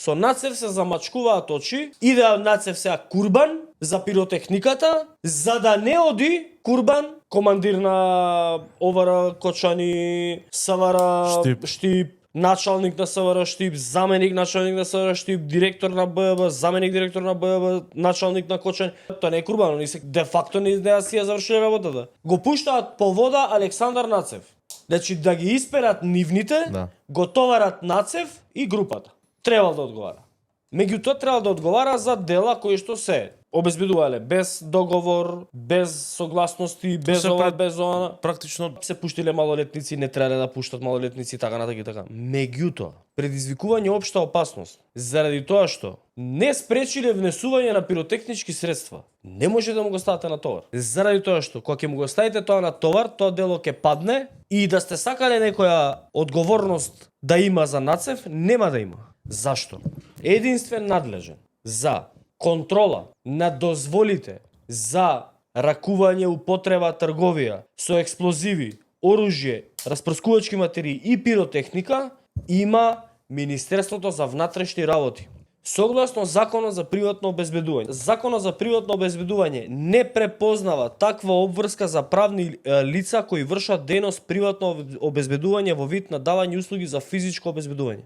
со нацев се замачкуваат очи, идеа нацев сега Курбан за пиротехниката, за да не оди Курбан, командир на ОВР Кочани, СВР Штип, началник на СВР Штип, заменик началник на СВР Штип, директор на ББ, заменик директор на ББ, началник на Кочани. Тоа не е Курбан, они се де факто не си ја завршиле работата. Го пуштаат по вода Александар Нацев. Значи да ги исперат нивните, го товарат Нацев и групата. Требал да одговара. Меѓутоа требал да одговара за дела кои што се обезбедувале без договор, без согласности, без ова, без она. Практично се пуштиле малолетници, не требале да пуштат малолетници, така натака и така. Меѓутоа, предизвикување општа опасност, заради тоа што не спречиле внесување на пиротехнички средства, не може да му го ставате на товар. Заради тоа што кога ќе му го ставите тоа на товар, тоа дело ќе падне и да сте сакале некоја одговорност да има за Нацев, нема да има. Зашто? Единствен надлежен за контрола на дозволите за ракување, употреба, трговија со експлозиви, оружје, распрскувачки материи и пиротехника има Министерството за внатрешни работи. Согласно Законот за приватно обезбедување. Законот за приватно обезбедување не препознава таква обврска за правни лица кои вршат дејност приватно обезбедување во вид на давање услуги за физичко обезбедување.